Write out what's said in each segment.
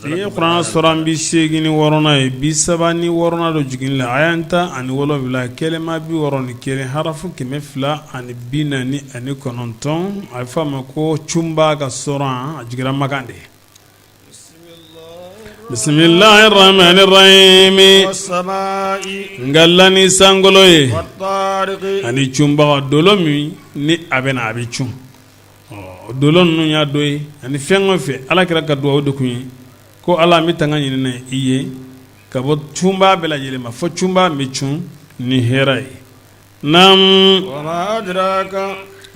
Nin ye kuranɛ suran 86nan ye, 36nan don jigin la, aya 17, kɛlɛma 61, harafu 249, a bɛ f'a ma ko cunba ka suran, a jiginra Makan de. Bisimilahi rahmani rahimi n kala ni sankolo ye ani cunbaga dolo min ni a bɛ na a bɛ cun. Dolo ninnu y'a dɔ ye ani fɛn o fɛn ala kira ka dugawu de kun ye ko ala n bɛ tanga ɲini i ye ka bɔ cunba bɛɛ lajɛlen ma fo cunba bɛ cun ni hɛrɛ ye. Naamu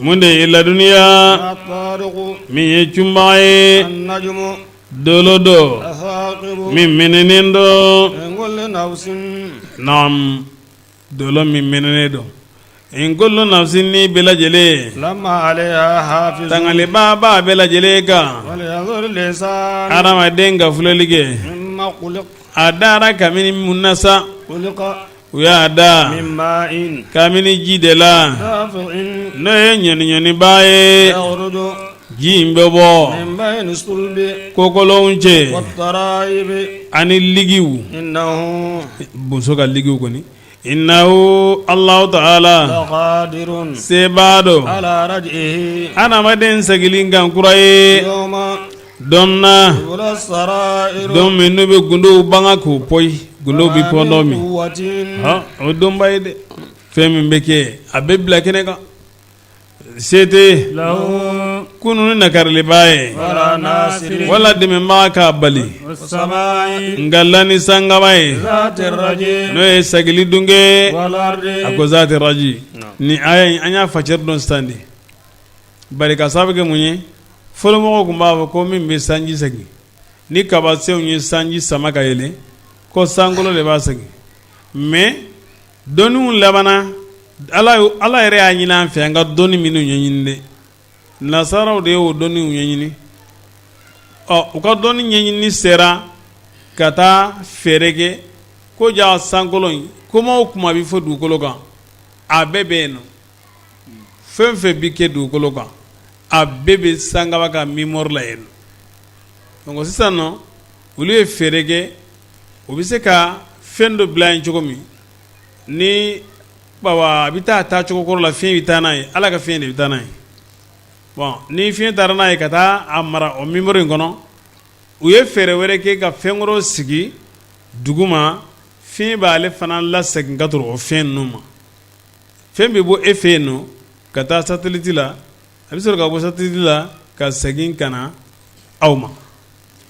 mun de ye ladɔnniya min ye cunba ye dolo don min mɛnɛnen don naamu dolo min mɛnɛnen don in kullu nafsin ni bɛɛ lajɛlen tangalibaa b'a bɛɛ lajɛlen kan hadamaden ka filɛli kɛ a dara kabini mun na sa u y'a da kabini ji de la n'o ye ɲɔniɲɔniba ye ji in bɛ bɔ kokolonw cɛ ani ligiw boso ka ligiw kɔni innahu Allahu ta'ala sebaa don adamaden seginni kan kura ye don na don min n'u bɛ gundow banga k'u poyi gundow bɛ pɔn don min o donba ye dɛ fɛn min bɛ kɛ a bɛ bila kɛnɛ kan se tɛ kunun nakariliba ye wala dɛmɛbaa k'a bali n kala ni sankaba ye n'o ye sagili dunge a ko zaati raji ni aya in an y'a facɛri dɔn sisan de bari ka sababu kɛ mun ye fɔlɔmɔgɔw tun b'a fɔ ko min bɛ sanji segin ni kabasenw ye sanji sama ka yɛlɛn ko sankolo de b'a segin mais dɔnniw labanna ala yɛrɛ y'a ɲini an fɛ an ka dɔnni minnu ɲɛɲini dɛ nasaraw de y'o dɔnniw ɲɛɲini ɔ u ka dɔnni ɲɛɲini sera ka taa fɛɛrɛ kɛ ko ja sankolo in kuma o kuma bɛ fɔ dugukolo kan a bɛɛ bɛ yen nɔ fɛn fɛn bɛ kɛ dugukolo kan a bɛɛ bɛ sankaba ka mémoire la yen donc sisan nɔ olu ye fɛɛrɛ kɛ u bɛ se ka fɛn dɔ bila yen cogo min ni a bɛ taa taa cogo kɔrɔ la fiɲɛ bɛ taa n'a ye ala ka fiɲɛ de bɛ taa n'a ye bon ni fiɲɛ taara n'a ye ka taa a mara o mémoire in kɔnɔ u ye fɛɛrɛ wɛrɛ kɛ ka fɛn wɛrɛw sigi dugu ma fiɲɛ b'ale fana lasegin ka o fɛn ninnu ma fɛn bɛ bɔ e fɛ yen nɔ ka taa satellite la a bɛ sɔrɔ ka bɔ satellite la ka segin ka na aw ma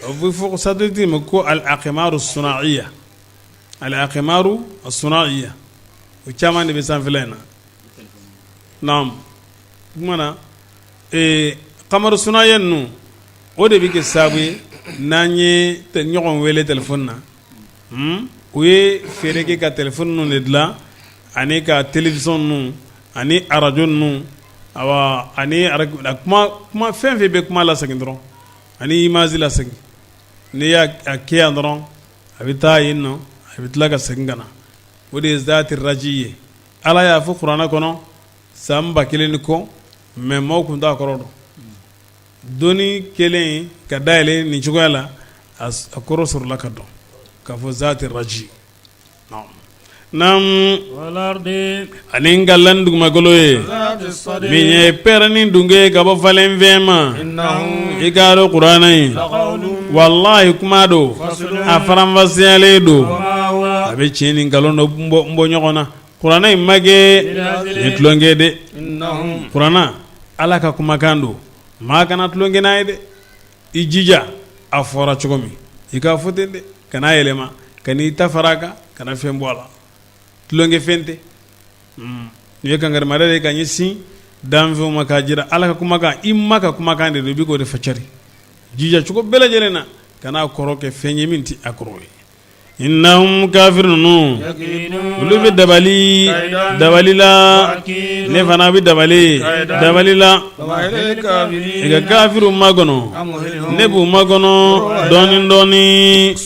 o bɛ fɔ satellite ma ko al-aqmaru sunaiya al-aqmaru sunaiya o caman de bɛ sanfɛla in na naam o na qamaru sunaiya ninnu o de bɛ kɛ sababu ye n'an ye ɲɔgɔn wele téléphone na u ye fɛɛrɛ kɛ ka téléphone ninnu de dilan ani ka télévision ninnu ani arajo ninnu ani kuma fɛn fɛn bɛ kuma lasegin dɔrɔn ani image lasegin n'i y'a kɛ yan dɔrɔn a bɛ taa yen nɔ a bɛ tila ka segin ka na o de ye zaati raji ye ala y'a fɔ kuranɛ kɔnɔ san 1000 ni kɔ mais maaw tun t'a kɔrɔ dɔn dɔnni kelen ka dayɛlɛ nin cogoya la a kɔrɔ sɔrɔla ka dɔn k'a fɔ zaati raji ani n kala ni dugumakolo ye min ye pɛrɛnni dunge ka bɔ falenfɛn ma i k'a dɔn kuranɛ in walahi kuma don a faranfasiyalen don a bɛ tiɲɛ ni nkalon dɔ bɔ ɲɔgɔn na kuranɛ in ma kɛ ni tulonkɛ dɛ kuranɛ ala ka kumakan don maa kana tulonkɛ n'a ye dɛ i jija a fɔra cogo min i k'a fɔ ten dɛ kan'a yɛlɛma kan'i ta fara a kan kana fɛn bɔ a la tulonkɛfɛn tɛ nin ye kankarimada de ye ka ɲɛsin danfɛnw ma k'a jira ala ka kumakan i ma ka kumakan de don i bɛ k'o de facari jija cogo bɛɛ lajɛlen na kan'a kɔrɔ kɛ fɛn ye min tɛ a kɔrɔ ye Innahum kafiri ninnu olu bɛ dabali dabali la ne fana bɛ dabali dabali la i ka kafiriw makɔnɔ ne b'u makɔnɔ dɔɔnin dɔɔnin.